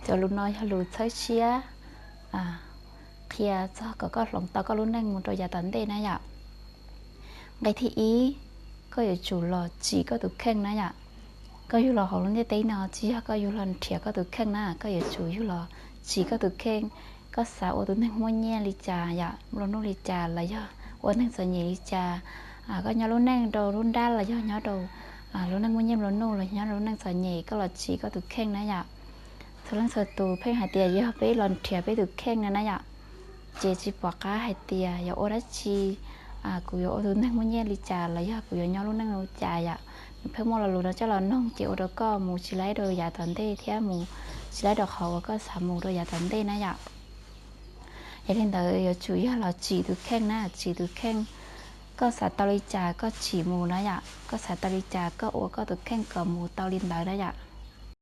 Cov lus no yog lus txhawb siab qhia txog kom koj hloov tau koj lub neej mus rau yav tom ntej na yom. Nqe thib ib, koj yuav tsum los tsim koj tus kheej na yom. Koj yug los hauv lub ntiaj teb no tsis yog koj yug los nrhiav koj tus kheej na, koj yuav tsum yug los tsim koj tus kheej. Koj xav ua tus neeg muaj nyiaj li cas yom, nplua nuj li cas los yog ua neeg txom nyem li cas, koj nyob lub neej rau lub nrab los yog nyob rau lub neej muaj nyiaj nplua nuj los nyob rau lub neej txom nyem, koj los tsim koj tus kheej na yom. Txhua leej txhua tus pheej hais tias yog peb los nrhiav peb tus kheej na na yom, ces tsis pom qab hais tias yuav ua dab tsi, kuv yuav ua tus neeg muaj nyiaj li cas los yog kuv yuav nyob lub neej li cas yom. Nws pheej muaj lo lus no coj los noog ces ua rau koj mus tsis laib rau yav tom ntej thiab mus tsis laib rau qhov uas koj xav mus rau yav tom ntej na yom. Yog li ntawd yuav tsum yog los tsim tus kheej na, tsim tus kheej. Koj xav tau li cas koj tsim mus na yom, koj xav tau li cas koj ua koj tus kheej kom mus tau li ntawd na yom.